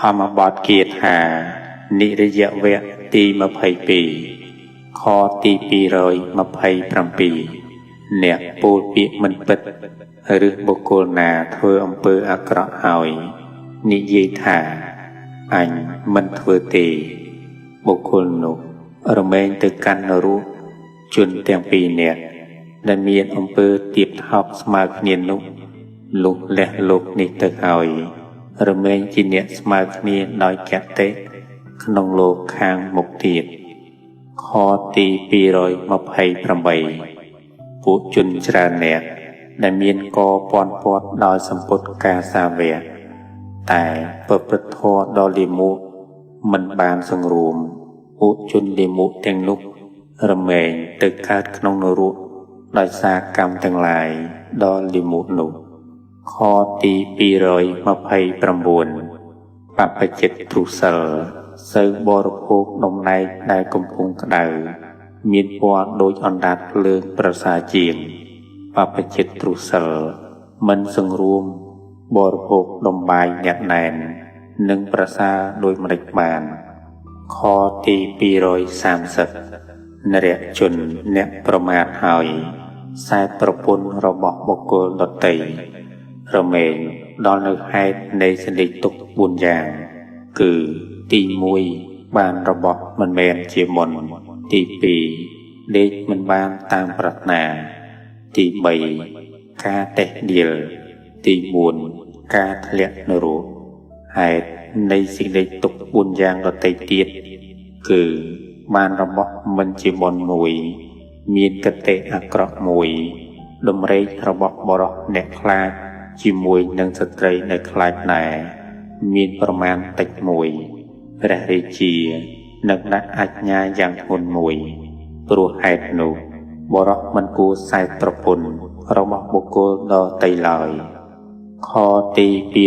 ធម្មបទគាថានិរយវគ្គទី22ខទី227អ្នកពោលពាក្យមិនពិតឬបុគ្គលណាធ្វើអំពើអាក្រក់ហើយនិយាយថាអញមិនធ្វើទេបុគ្គលនោះរមែងទៅកាន់នរកជនទាំងពីរនាក់ដែលមានអំពើទាបថោកស្មើគ្នានោះលុះលះលោកនេះទៅហើយរមែងជាអ្នកស្មើគ្នាដោយកតិក្នុងលោកខាងមុខទៀតខទី228ពួកជនច្រើនអ្នកដែលមានកពាន់ពាត់ដោយសម្ពុតកាសាវៈតែប្រព្រឹត្តធម៌ដ៏លាមកមិនបានសង្រួមពួកជនលាមកទាំងនោះរមែងទៅកើតក្នុងនរកដោយសារកម្មទាំងឡាយដ៏លាមកនោះខទី229បព្វជិតទ្រុសិលសូវបរិភោគដំណែកដែលកំពុងក្តៅមានពណ៌ដូចអណ្ដាតភ្លើងប្រសើរជាងបព្វជិតទ្រុសិលមិនសង្រួមបរិភោគដំបាយអ្នកណែននិងប្រសើរដោយម្តេចបានខទី230នរជនអ្នកប្រមាថហើយសែបប្រពន្ធរបស់បុគ្គលដទៃរមែងដល់នៅហេតុនៃសេចក្តីទុក្ខ4យ៉ាងគឺទី1បានរបស់មិនមែនជាមុនទី2ដេកមិនបានតាមប្រាថ្នាទី3ការតេះដៀលទី4ការធ្លាក់នរកហេតុនៃសេចក្តីទុក្ខ4យ៉ាងដទៃទៀតគឺបានរបស់មិនជាបុណ្យមួយមានកតិអាក្រក់មួយដំរេករបស់បុរសអ្នកខ្លាចជាមួយនឹងស្ត្រីដែលខ្លាចដែរមានប្រមាណតិចមួយព្រះរាជានឹងដាក់អាជ្ញាយ៉ាងធ្ងន់មួយព្រោះហេតុនោះបុរសមិនគួរសែបប្រពន្ធរបស់បុគ្គលដទៃឡើយខទី231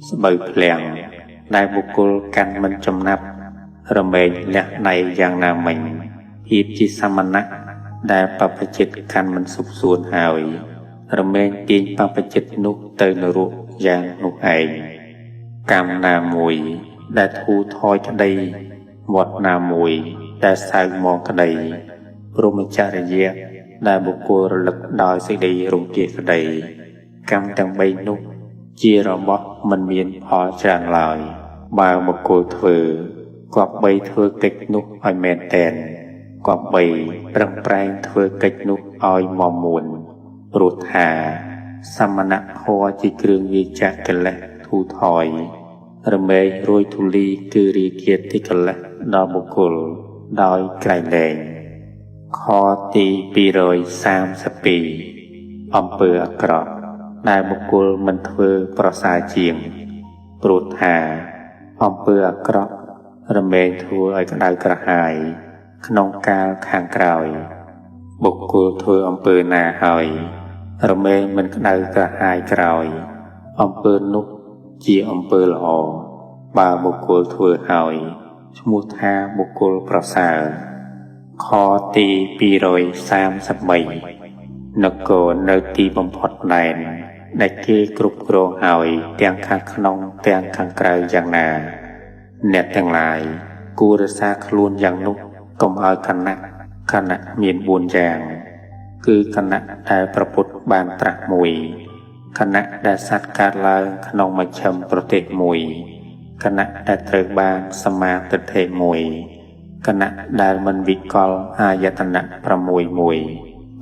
ស្បូវភ្លាំងដែលបុគ្គលកាន់មិនចំណាប់រមែងលះដៃយ៉ាងណាមិញភាពជាសមណៈដែលបព្វជិតកាន់មិនសុខសួនហើយរមែងទាញបព្វជិតនោះទៅនរកយ៉ាងនោះឯងកម្មណាមួយដែលធូរថយក្តីវត្តណាមួយដែលសៅមងក្តីព្រហ្មចរិយៈដែលបុគ្គលរលឹកដោយសេចក្តីរំគាក្តីកម្មទាំង3នោះជារបស់មិនមានផលច្រើនឡើយបើបុគ្គលធ្វើគប្បីធ្វើកិច្ចនោះឲ្យមែនទែនគប្បីប្រឹងប្រែងធ្វើកិច្ចនោះឲ្យមាំមួនព្រោះថាសមណធម៌ជាគ្រឿងវាចាកិលេសធូរថយរមែងរួយធូលីគឺរាគាតិកិលេសដល់បុគ្គលដោយក្រៃលែងខទី232អំពើអាក្រក់ដែលបុគ្គលមិនធ្វើប្រសើរជាងព្រោះថាអំពើអាក្រក់រមែងធ្វើឲ្យក្តៅក្រហាយក្នុងកាលខាងក្រោយបុគ្គលធ្វើអំពើណាហើយរមែងមិនក្តៅក្រហាយក្រោយអំពើនោះជាអំពើល្អបើបុគ្គលធ្វើហើយឈ្មោះថាបុគ្គលប្រសើរខទី233នគរនៅទីបំផុតដែនដែលគេគ្រប់គ្រងហើយទាំងខាងក្នុងទាំងខាងក្រៅយ៉ាងណាអ្នកទាំងឡាយគួររក្សាខ្លួនយ៉ាងនោះកុំឲ្យខណៈមាន4យ៉ាងគឺខណៈដែលប្រពុតបានត្រាស់មួយខណៈដែលសត្វកើតឡើងក្នុងមជ្ឈិមប្រទេសមួយខណៈដែលត្រូវបានសមាទិដ្ឋិមួយខណៈដែលមិនវិកលអាយតនៈ6មួយ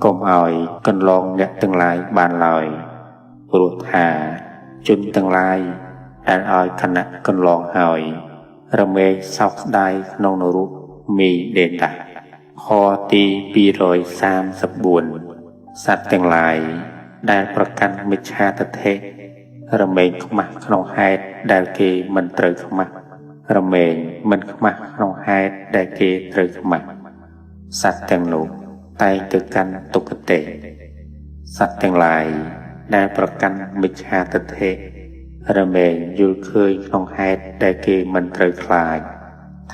កុំឲ្យកន្លងអ្នកទាំងឡាយបានឡើយព្រោះថាជនទាំងឡាយដែលឲ្យខណៈកន្លងហើយរមែងសោកស្ដាយក្នុងនរកមីដេតាខទី234សត្វទាំងឡាយដែលប្រកាន់មិច្ឆាទិដ្ឋិរមែងខ្មាស់ក្នុងហេតុដែលគេមិនត្រូវខ្មាស់រមែងមិនខ្មាស់ក្នុងហេតុដែលគេត្រូវខ្មាស់សត្វទាំងនោះតែងទៅកាន់ទុគតិសត្វទាំងឡាយដែលប្រកាន់មិច្ឆាទិដ្ឋិរមែងយល់ឃើញក្នុងហេតុដែលគេមិនត្រូវខ្លាច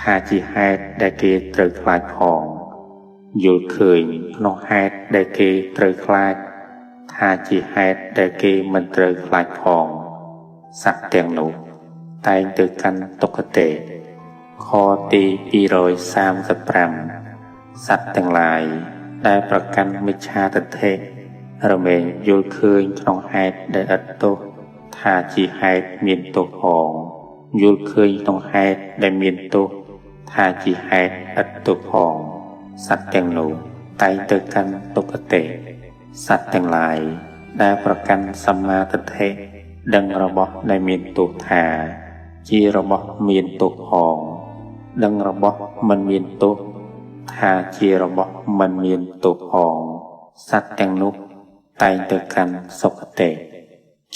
ថាជាហេតុដែលគេត្រូវខ្លាចផងយល់ឃើញក្នុងហេតុដែលគេត្រូវខ្លាចថាជាហេតុដែលគេមិនត្រូវខ្លាចផង សត្វទាំងនោះតែងទៅកាន់ទុគតិខទី235សត្វទាំងឡាយដែលប្រកាន់មិច្ឆាទិដ្ឋិរមែងយល់ឃើញក្នុងហេតុដែលឥតទោសថាជាហេតុមានទោសផងយល់ឃើញក្នុងហេតុដែលមានទោសថាជាហេតុឥតទោសផងសត្វទាំងនោះតែងទៅកាន់ទុគតិសត្វទាំងឡាយដែលប្រកាន់សម្មាទិដ្ឋិដឹងរបស់ដែលមានទោសថាជារបស់មានទោសផងដឹងរបស់មិនមានទោសថាជារបស់មិនមានទោសផងសត្វទាំងនោះតែងទៅកាន់សុគតិ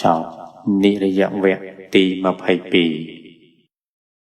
ចប់និរយវគ្គទី22។